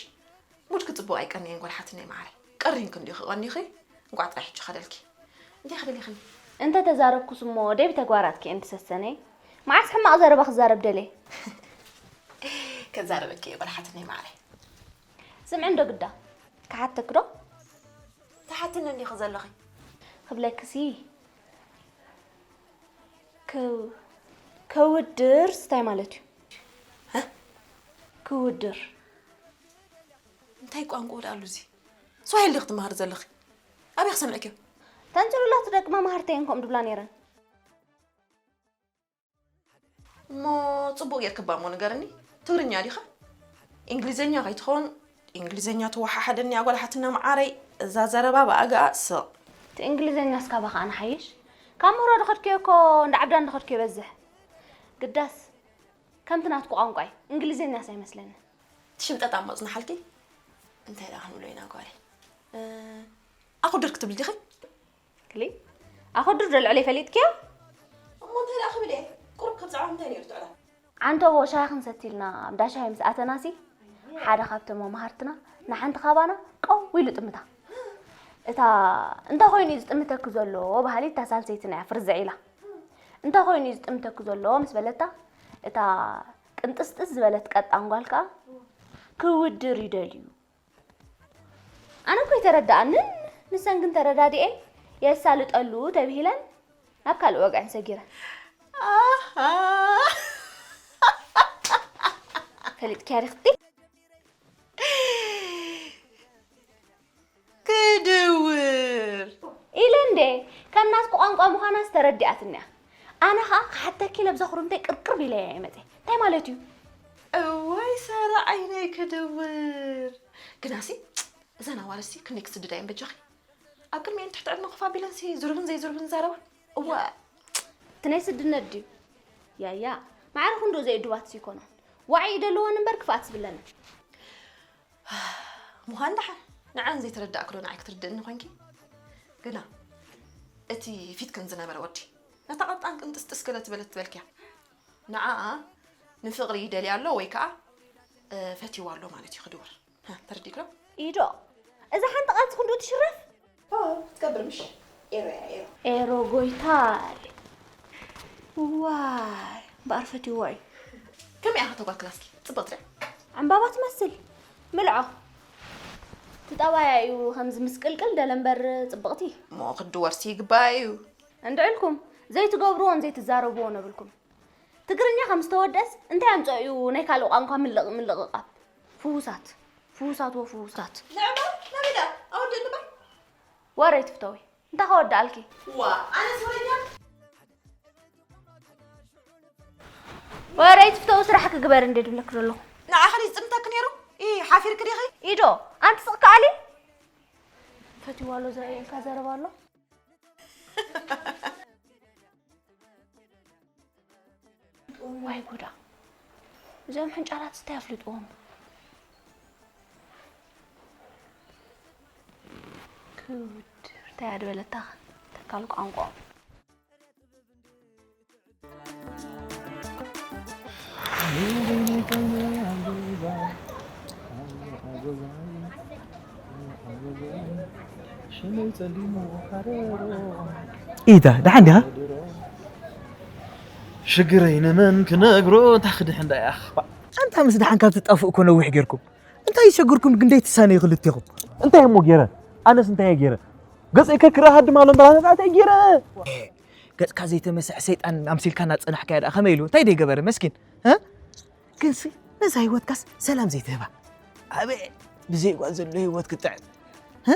ሙድኪ ጽቡቕ ኣይቀነየን ጓል ሓትነይ መዓረይ። ቀሪንኪ እንዲኺ ቀኒኺ። እንቋዕ ጥራይ ሕጂ ኸደልኪ። እንታይ ክደሊኽኒ? እንተ ተዛረብኩስ እሞ ደይ ብተግባራትኪ እየን ትሰሰነይ። መዓስ ሕማቕ ዘረባ ክዛረብ ደልየ? ከዛረበኪ እየ ጓል ሓትነይ መዓረይ። ስምዒ እንዶ ግዳ፣ ክሓተኪ ዶ? ትሓትኒ እንዲኺ ዘለኺ። ክብለክሲ፣ ክው-፣ ከውድርስ እንታይ ማለት እዩ? ሀ? ክውድር። እንታይ ቋንቋ ወድኣሉ እዚ? ስዋሂል ዲኺ ትመሃሪ ዘለኺ? ኣበይ ክሰምዕኪ? ተን ጽሉላት ደቂ መማህርተይ እየን ከምኡ ድብላ ነይረን። እሞ ጽቡቕ ጌርኪ እባ እሞ ንገርኒ፣ ትግርኛ ዲኻ? እንግሊዘኛ ከይትኸውን፣ እንግሊዘኛ ትወሓሓደኒ ኣጓል ሓትና መዓረይ፣ እዛ ዘረባ ብኣግኣ ስቕ። እቲ እንግሊዘኛስ ካባኻ ኣነ ሓይሽ? ካብ ምህሮ ዝኸድክዮ እኮ እንዳ ዓብዳ እንዳ ኸድክዮ ይበዝሕ። ግዳስ ከምቲ ናትኩ ቋንቋ እዩ፣ እንግሊዘኛስ ኣይመስለንን። እቲ ሽምጠጣ እሞ ጽንሓልኪ፣ እንታይ ደኣ ክንብሎ ኢና ጓለይ? እ፣ ኣኹድር ክትብሊ ዲኺ? ክሊ ኣኹድር ዶ ልዕለይ ፈሊጥክዮ? እሞ እንታይ ደኣ ክብል እየ? ቁሩብ ከም ጸዕባም እንታይ ነይሩ ትዕላ? ዓንተቦ ሻሂ ክንሰቲ ኢልና እንዳ ሻሂ ምስ ኣተናሲ፣ ሓደ ካብቶም መማህርትና ንሓንቲ ካባና ቀው ኢሉ ጥምታ። እታ እንታይ ኮይኑ እዩ ዝጥምተኪ ዘሎ በሃሊት እታ ሳልሰይትና እያ ፍርዝዕ ኢላ። እንታይ ኮይኑ እዩ ዝጥምተኪ ዘሎ ምስ በለታ፣ እታ ቅንጥስጥስ ዝበለት ቀጣን ጓል ከኣ ክውድር ይደልዩ። ኣነ እኮ ኣይተረድኣንን፣ ንሰን ግን ተረዳዲኤን የሳልጠሉ ተብሂለን ናብ ካልእ ወግዐን ሰጊረን። ኣሃ። ፈሊጥክያ ዲኽቲ? ክድውር። ኢለ እንዴ፣ ከም ናትኩ ቋንቋ ምዃናስ ተረዲኣትኒ እያ። ኣነ ኸኣ ክሓተኪ ኢለ ብዛ ኹርምተይ ቅርቅር ኢለ እየ መጽየ። እንታይ ማለት እዩ? እዋይ ሳራ ዓይነይ ክድውር። ግናሲ፣ እዘን ኣዋልድሲ ክንደይ ክስድዳ እየን በጃኺ? ኣብ ቅድሚኤን ትሕቲ ዕድመ ኮፍ ኣቢለንሲ ዝሩብን ዘይዝሩብን ይዛረባ። እዋ። እቲ ናይ ስድነት ድዩ? ያያ፣ ማዕረ ክንዶ ዘይእዱባትሲ ይኮና። ዋዒ ይደልወን እምበር ክፍኣት ዝብለንን። ምዃን ደሓን፣ ንዐን ዘይተረዳእክዶ ንዓይ ክትርድእኒ ኮንኪ? ግና እቲ ፊትክን ዝነበረ ወዲ፣ ነታ ቀጣን ቅንጥስጥስ ገለ ትበለት ትበልክያ። ንዓኣ ንፍቕሪ ይደልያ ኣሎ ወይ ከኣ፣ እ፣ ፈትይዋ ኣሎ ማለት እዩ ክድውር። ሃ፣ ተረዲእክዶ? ኢዶ፣ እዛ ሓንቲ ቃልሲ ክንድኡ ትሽረፍ? ኦ፣ ክትከብር ምሽ? ኤሮ እያ፣ ኤሮ። ኤሮ ጎይታይ። ዋይ፣ እምበኣር ፈትይዋ እዩ። ከመይ ኢኻ ተጓል ክላስኪ? ጽብቕቲ ድያ? ዕምባባ ትመስል። ምልዖ። እቲ ጠባያ እዩ ከምዚ ምስቅልቅል ደለ እምበር ጽብቕቲ። እሞ ክድወርሲ ይግባእ እዩ። እንድዕልኩም ዘይትገብርዎን ዘይትዛረብዎ ነብልኩም። ትግርኛ ከም ዝተወደስ እንታይ ኣምጽኦ እዩ ናይ ካልእ ቋንቋ ምልቕ-፣ ምልቕቓብ? ፍዉሳት፣ ፍዉሳት ወፍዉሳት። ንዕማ ናበይ ደኣ? ኣወድእኒ እባ። ወረ ኣይትፍተዊ። እንታይ ከወድኣልኪ? ዋ፣ ኣነ ሶረኛ? ወረ ኣይትፍተዊ፣ ስራሕኪ ግበሪ እንዴ ድብለኪ ዘለኹ። ንዓኺ ድዩ ዝጥምተኪ ነይሩ? ኢ፣ ሓፊርኪ ዲኺ? ኢዶ፣ ኣንቲ ስቕ ከኣሊ። ፈትይዋ ኣሎ ዝረኣየልካ ዘረባ ኣሎ። ዋይ ጉዳ። እዞም ሕንጫላት እንታይ ኣፍልጥዎም? ክውድር እንታይ ኣድበለታ ተካል ቋንቋ። ኢታ፣ ደሓን ዲኻ? ሽግረይ ንመን ክነግሮ፣ እታ ክድሕን ዳኣ እያ። ኣንታ ምስ ደሓን ካብ ትጣፍእ እኮ ነዊሕ ጌርኩም። እንታይ ይሸግርኩም ግን ደይትሳነዩ ክልቴኹም? እንታይ እሞ ገይረ? ኣነስ እንታይ እየ ገይረ? ገጸይ ከክረ ሃድም ኣሎ እምበር ኣነ እንታይ ገይረ? ገጽካ ዘይተመስሐ ሰይጣን ኣምሲልካ እናጸናሕካዮ ደኣ ከመይ ኢሉ? እንታይ ደይ ገበረ መስኪን? እ? ግንሲ ነዛ ህይወትካስ ሰላም ዘይትህባ? ኣቤት ብዘይ ጓል ዘሎ ህይወት ክጥዕም። እ?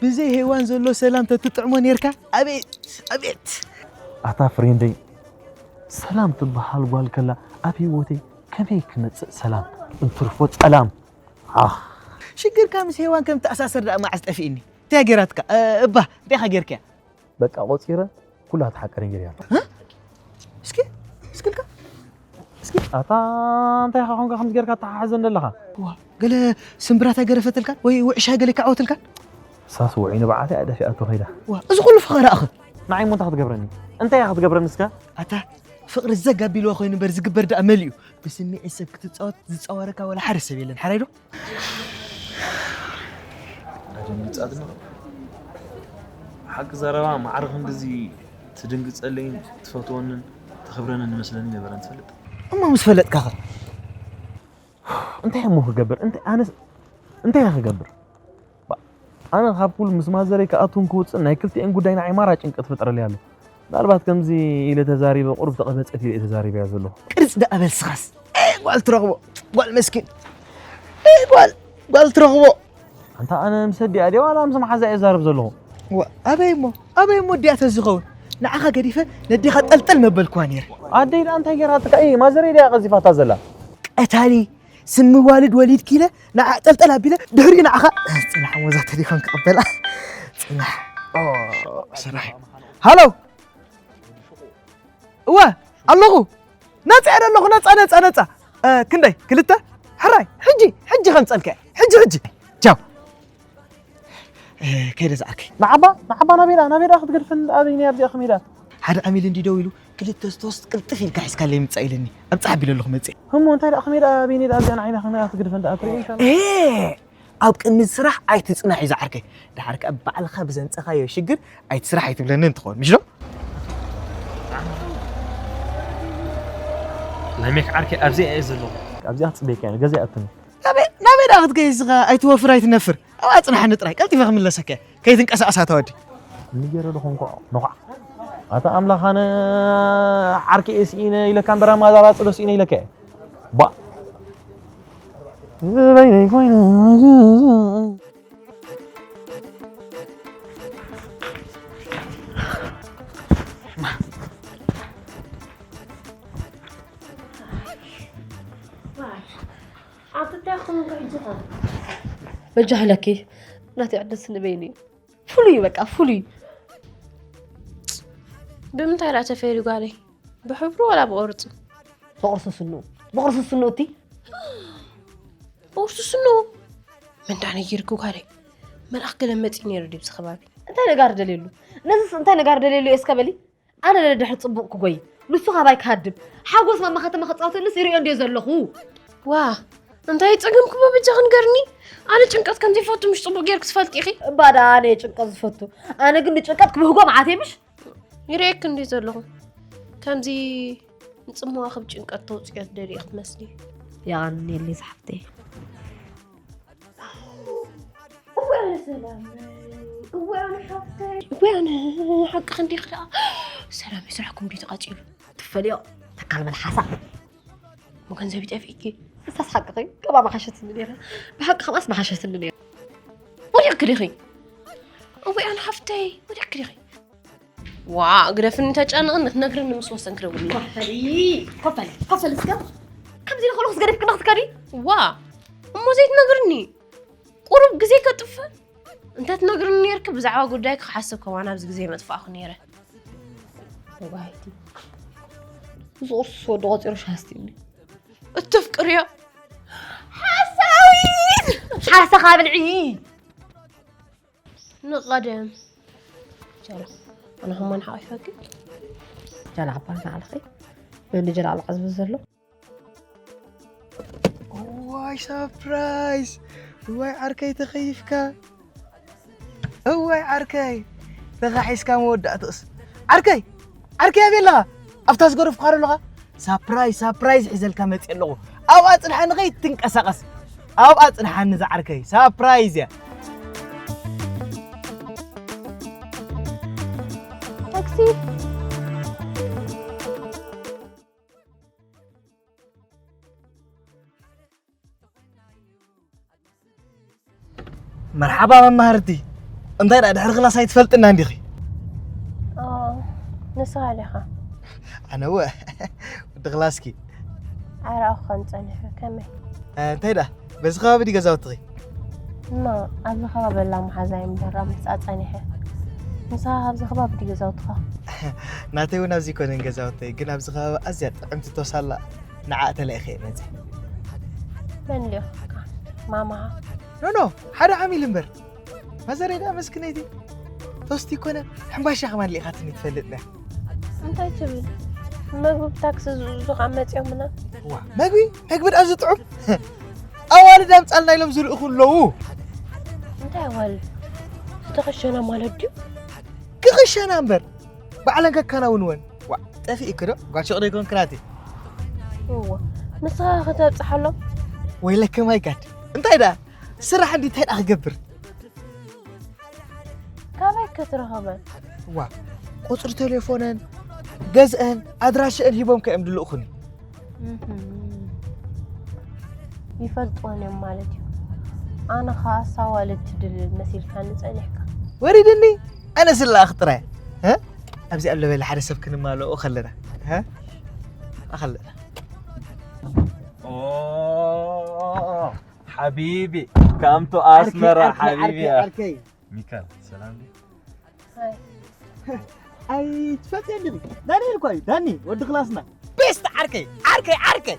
ብዘይ ሄዋን ዘሎ ሰላም ተትጥዕሞ ኔርካ? ኣቤት ኣቤት። ኣታ ፍሬንደይ፣ ሰላም ትበሃል ጓል ከላ ኣብ ህይወተይ ከመይ ክመጽእ ሰላም? እንትርፎ ጸላም። ኣኽ። ሽግርካ ምስ ሄዋን ከም ተኣሳሰር ደኣ መዓስ ጠፊእኒ? እንታይ ገይራትካ? እ፣ እባ እንታይ ኢኻ ጌርካያ? በቃ ቆጺረ ኩላ ትሓቀ ነጊርያ። እ? እስኪ እስኪ ልካ እስኪ ኣታ እንታይ ኢኻ ኮንካ ከምዚ ጌርካ ተሓሕዘን ዘለኻ? ዋ፣ ገለ ስምብራት ኣይገረፈትልካን ወይ ውዕሻ ገለ ይከዓወትልካን? ሳስ ውዒ ንብዓት እያ ደፊኣቶ ከይዳ። ዋ፣ እዚ ኩሉ ፈኸራ ኣኸ? ንዓይ እሞ እንታይ ክትገብረኒ? እንታይ እያ ክትገብረኒ እስከ? ኣታ ፍቕሪ ዘጋቢልዋ ኮይኑ እምበር ዝግበር ደኣ መሊኡ። ብስምዒት ሰብ ክትጻወት ዝጻወረካ ወላ ሓደ ሰብ የለን፣ ሓራይ ዶ? ኣደንግጻትና። ሓቂ ዘረባ ማዕረ ክንድዚ ትድንግጸለይን ትፈትወንን ተኽብረንን ይመስለኒ ነበረን ትፈልጥ። እሞ ምስ ፈለጥካ ኸ? እንታይ እሞ ክገብር? እንታይ ኣነስ እንታይ እየ ክገብር? ባ-፣ ኣነ ካብ ኩሉ ምስ ማዘረይ ክኣቱን ክውፅን ናይ ክልቲኤን ጉዳይ ንዓይ ማራ ጭንቀት ፈጥረለይ ኣሎ። ምናልባት ከምዚ ኢለ ተዛሪበ ቁሩብ ተቐበፀት ኢለ እየ ተዛሪበያ ዘለኹ። ቅርፅ ደኣ በል ስኻስ። ኤ ጓል ትረኽቦ፣ ጓል መስኪን። ኤ ጓል፣ ጓል ትረኽቦ። ኣንታ ኣነ ምስ ኣዲኣ ድየ ዋላ ምስ መሓዛ እየ ዛረብ ዘለኹ? ዋ፣ ኣበይ እሞ፣ ኣበይ እሞ ኣዲኣ ተዝኸውን? ንዓኻ ገዲፈ ነዴኻ ጠልጠል መበልኩዋ ነይረ። ኣደይ ደኣ እንታይ ገይራትካ? እይ፣ ማዘረይ ድያ ቀዚፋታ ዘላ? ቀታሊ፣ ስሚ ዋልድ ወሊድኪ ኢለ ንዓ ጠልጠል ኣቢለ ድሕሪኡ ንዓኻ ጽናሕ፣ እሞ እዛ ተሌፎን ክቕበላ። ጽናሕ። ኦ፣ ስራሕ። ሃሎ። እወ፣ ኣለኹ። ነጻ እየ ዘለኹ፣ ነጻ፣ ነጻ፣ ነጻ። እ፣ ክንደይ? ክልተ? ሕራይ፣ ሕጂ፣ ሕጂ ከምጸልካ እየ። ሕጂ፣ ሕጂ። ቻው። እ፣ ከይደ ዝዓርከይ። ንዓባ፣ ንዓባ ናበይ ደኣ፣ ናበይ ደኣ ክትገድፈን፣ ኣበይ ነይ ኣብዚኣ ከመይ ደኣ? ሓደ ዓሚል እንዲ ደው ኢሉ፣ ክልተ ዝተወስድ ቅልጥፍ ኢልካ ሒዝካለይ ምጻእ ኢለኒ። ኣብጻሕ ኣቢለ ኣለኹ መጽእ። እሞ እንታይ ደኣ፣ ከመይ ደኣ፣ ኣበይ ነይ ደኣ ኣብዚኣ ንዓይና ከመይ ደኣ ክትገድፈን ደኣ? ትርእይ ኢንሻ ኣላህ። ኤ፣ ኣብ ቅድሚ ስራሕ ኣይትጽናሕ እዩ ዝዓርከይ። ድሓር ከኣ ባዕልኻ ብዘምጸኻዮ ሽግር ኣይትስራሕ ኣይትብለንን ትኸውን፣ ምሽ ዶ? ላሜክ ዓርከይ ኣብዚኣ እየ ዘለኹ። ኣብዚኣ ክጽበየካ እየ፣ ገዛ ይኣቱኒ። ናበይ፣ ናበይ ደኣ ክትከይድ እስኻ? ኣይትወፍር ኣይትነፍር። ኣብኣ ጽናሓኒ ጥራይ፣ ቀልጢፈ ክምለሰካ እየ። ከይትንቀሳቐስ ኣታ ወዲ። ንገረ ዶ ኾንኮ፣ ነዃዕ። ኣታ ኣምላኽ፣ ኣነ ዓርከይ እየ ስኢነ ኢለካ እምበር፣ ኣማዛራፂ ዶ ስኢነ ኢለካ እየ። ባ-፣ በይነይ ኮይነ። ኣንተ እንታይ ኾንካ ሕጂ ኸ? በጃ ህለኪ፣ ናተይ ዕድል ስኒ በይኑ እዩ። ፍሉይ እዩ በቃ፣ ፍሉይ። ብምንታይ ደኣ ተፈይሩ ጓለይ? ብሕብሩ ወላ ብቕርጹ? ብቕርሱ ስኑ። ብቕርሱ ስኑ እቲ? ብቕርሱ ስኑ? መን ደኣ ነጊርኪ ጓለይ? መልኣኽ ገለ መጺኡ ነይሩ ድዩ ኣብዚ ከባቢ? እንታይ ነጋር ደልየሉ? ነዚስ እንታይ ነጋር ደልየሉ እየ እስከ በሊ? ኣነ ደድሕሪ ጽቡቕ ክጎይ፣ ንሱ ካባይ ክሃድም፣ ሓጎስ ማማ ከተማ ክጻወተልስ ይርእዮ እንድየ ዘለኹ። ዋ፣ እንታይ ጸገምክሞ በጃኺ ንገርኒ? ኣነ ጭንቀት ከም ዘይፈቱ ምሽ ጽቡቕ ጌርኪ ትፈልጢ ኢኺ። እባ ደኣ ኣነ እየ ጭንቀት ዝፈቱ። ኣነ ግን ንጭንቀት ክብህጎ መዓት እየ ምሽ? ይርእየኪ እንድየ ዘለኹ። ከምዚ ንጽምዋ ካብ ጭንቀት ተውጽዮ ትደልዪ ኢኺ ትመስሊ። የቐንየለይ ዝሓፍተይ። እወ ኣነ ሰላም፣ እወ ኣነ ሓፍተይ፣ እወ ኣነ ሓቂ ክንዲ ክዳ። ሰላም ስራሕኩም ድዩ ተቓጺሉ? ትፈልዮ፣ ተካል መልሓሳ። እሞ ገንዘብ ይጠፍእኪ። ንሳስ ሓቅኺ፣ ከማ መሓሸትኒ ነይራ። ብሓቂ ከማስ መሓሸትኒ ነይራ። ወዲቕኪ ዲኺ? እወ ኣነ ሓፍተይ፣ ወዲቕኪ ዲኺ? ዋ፣ ግደፍኒ ተጨንቕኒ፣ ክትነግርኒ ምስ ወሰንኪ ደውልኒ። ኮፈሊ፣ ኮፈሊ፣ ኮፈሊ እስከ። ከምዚ ኢለ ከለኹስ ገዲፍክኒ ክትከዲ? ዋ፣ እሞ ዘይትነግርኒ? ቁሩብ ግዜ ከጥፍእ? እንተ ትነግርኒ ነይርኪ፣ ብዛዕባ ጉዳይኪ ክሓስብ ከማን ኣብዚ ግዜ መጥፋእኩ ነይረ። ዋይቲ። እዚ ቁርሲ ወዲ ቆጺሩ ሻስቲኒ። እተፍቅርዮ? ሓሳዊት! ሓሰኻ ብልዒ! ንቐደም። ጀላ፣ ኣነ ኸማን ሓቒፈኪ። ጀላ፣ ዓባር ንዓለኸይ። መን ጀላ፣ ኣልዓዝቢ ዘሎ? እዋይ፣ ሳፕራይዝ! እዋይ፣ ዓርከይ፣ ተኸይፍካ። እዋይ፣ ዓርከይ፣ ተኻሒስካ መወዳእትኡስ። ዓርከይ! ዓርከይ ኣበይ ኣለኻ? ኣብታ ዝገደፍኩኻ ዶ ኣለኻ? ሳፕራይዝ፣ ሳፕራይዝ ሒዘልካ መፅየ ኣለኹ። ኣብኣ ፅንሓኒ ከይትንቀሳቐስ። ኣብኣ ፅንሓኒ እዛ ዓርከይ። ሳፕራይዝ እያ። ታክሲ። መርሓባ መማህርቲ። እንታይ ደኣ ድሕሪ ክላስ ኣይትፈልጥና እንዲኺ? ንስኻ ዲኻ? ኣነ ወ ወዲ ክላስኪ። ኣይረኣኹኻን ጸኒሐ። ከመይ? እንታይ ደኣ በዚ ከባቢ ድዩ ገዛውትኺ? እማ ኣብዚ ከባቢ ኣላ መሓዛይ እምበር ኣብ ምስኣ ጸኒሐ። ንስኻ ካብዚ ከባቢ ድዩ ገዛውትኻ? ናተይ እውን ኣብዚ ኣይኮነን ገዛውተይ፣ ግን ኣብዚ ከባቢ ኣዝያ ጥዕምቲ ቶሳላ ንዓ ተለኢኸ እየ መፅእ። መን ልኢኹካ? ማማኻ? ኖ ኖ፣ ሓደ ዓሚል እምበር። ማዘረይ ደኣ መስክነይቲ ቶስቲ ኮነ ሕምባሻ ከማን ልኢኻትኒ ትፈልጥ ነያ። እንታይ ትብል? መግቢ ብታክሲ ዝእዙዙ ካብ መፂኦምና። ዋ፣ መግቢ መግቢ ደኣ ዝጥዑም። ኣዋልድ ኣምፃልና ኢሎም ዝልእኹ ኣለዉ። እንታይ ኣዋልድ? ዝተኸሸና ማለት ድዩ? ክኽሸና እምበር ባዕለን ከከናውንወን። ዋ፣ ጠፊእኪ ዶ? ጓል ሸቕ ዶ ይኮንክናቲ? እዎ፣ ንስኻ ከተብፅሓሎም? ወይለከ ማይ ጋድ። እንታይ ደኣ ስራሕ እንዲ እንታይ ደኣ ክገብር? ካበይ ክትረኸበን? ዋ፣ ቁፅሪ ቴሌፎነን ገዝአን ኣድራሽአን ሂቦም ከ እዮም ድልእኹኒ። ይፈልጥወን እዮም ማለት እዩ። ኣነ ኸዓ ሳዋልድ ትድልል መሲልካኒ ጸኒሕካ። ወሪድኒ። ኣነ ስላኣኽ ጥራይ እ? ኣብዚ ኣሎ በለ ሓደ ሰብ ክንማልኦ ከለና እ? ኣኸለና ሓቢቢ ካምቱ ኣስመራ ሓቢቢ ዓርከይ ሚካል ሰላም ድዩ? ኣይትፈልጥየኒ ዳንኤል እኳ እዩ ዳኒ ወዲ ክላስና ቤስት ዓርከይ ዓርከይ ዓርከይ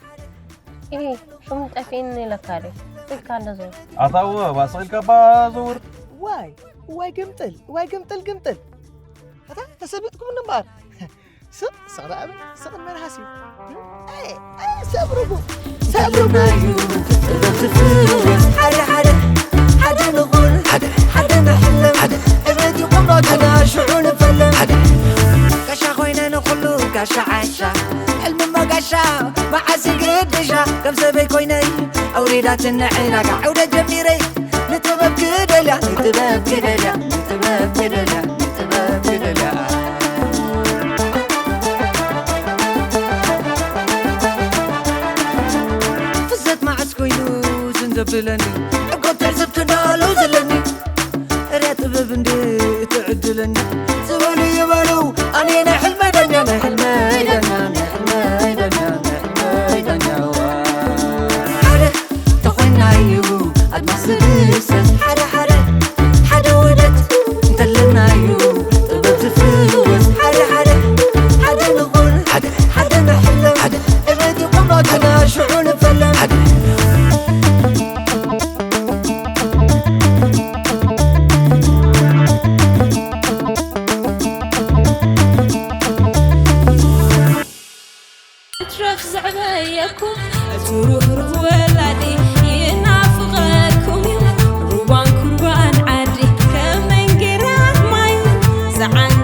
ኢሂ ሽሙ ጠፊእኒ ኢለካ ድየ ኢልካ እንደዞ ኣታወ ባስቕ ኢልካ እባ ዘውር ዋይ ዋይ ግምጥል ዋይ ግምጥል ግምጥል ኣታ ተሰቢጥኩምኒ እምበኣር ስቕ ስቕ ደኣ በል ስቕ ንመርሃስ እዩ ሰብርጉ ሰብርጉ እዩ ጥበብ ትፍወስ ሓደ ሓደ ሓደ ንኹል ሓደ ሓደ ንሕለም ዕብየት ይቑም ዶ ገና ሽዑ ንፈለም ጋሻ ኮይነ ንኹሉ ጋሻ ዓሻ ሕልሚ መጋሻ መዓስ ግድሻ ከም ሰበይ ኮይነይ ኣውሪዳትኒ ዕዳጋ ዕውደ ጀሚረይ ንጥበብ ክደልያ ንጥበብ ክደልያ ንጥበብ ክደልያ ንጥበብ ክደልያ ፍዘት መዓስ ኮይኑ ዝን ዘብለኒ ሕጎ ትዕዝብ ክዳሎ ዘለኒ እርያ ጥበብ እንዴ ትዕድለኒ ዝበሉ ይበሉ ኣነ ናይ ሕልመይ ዳኛ ናይ ሕልመይ ዳኛ ናይ ሕልመይ ዳኛ ናይ ሕልመይ ዳኛ ሓደ ተኾይናዩ ኣድማስ ዝድሰስ ሓደ ሓደ ሓደ ውህደት እንተለናዩ ጥበብ ዝፍወስ ሓደ ሓደ ሓደ ንኹን ሓደ ሓደ ንሕለም ዕብየት ይቑም ዶ ገና ሽዑ ንፈለም እትረፍ ዘዕበየኩም እቲ ርህሩህ ወላዲ ይናፍቐኩም እዩ ሩባን ኩርባን ዓዲ ከም መንጌራት ማይ ዝዓንቀ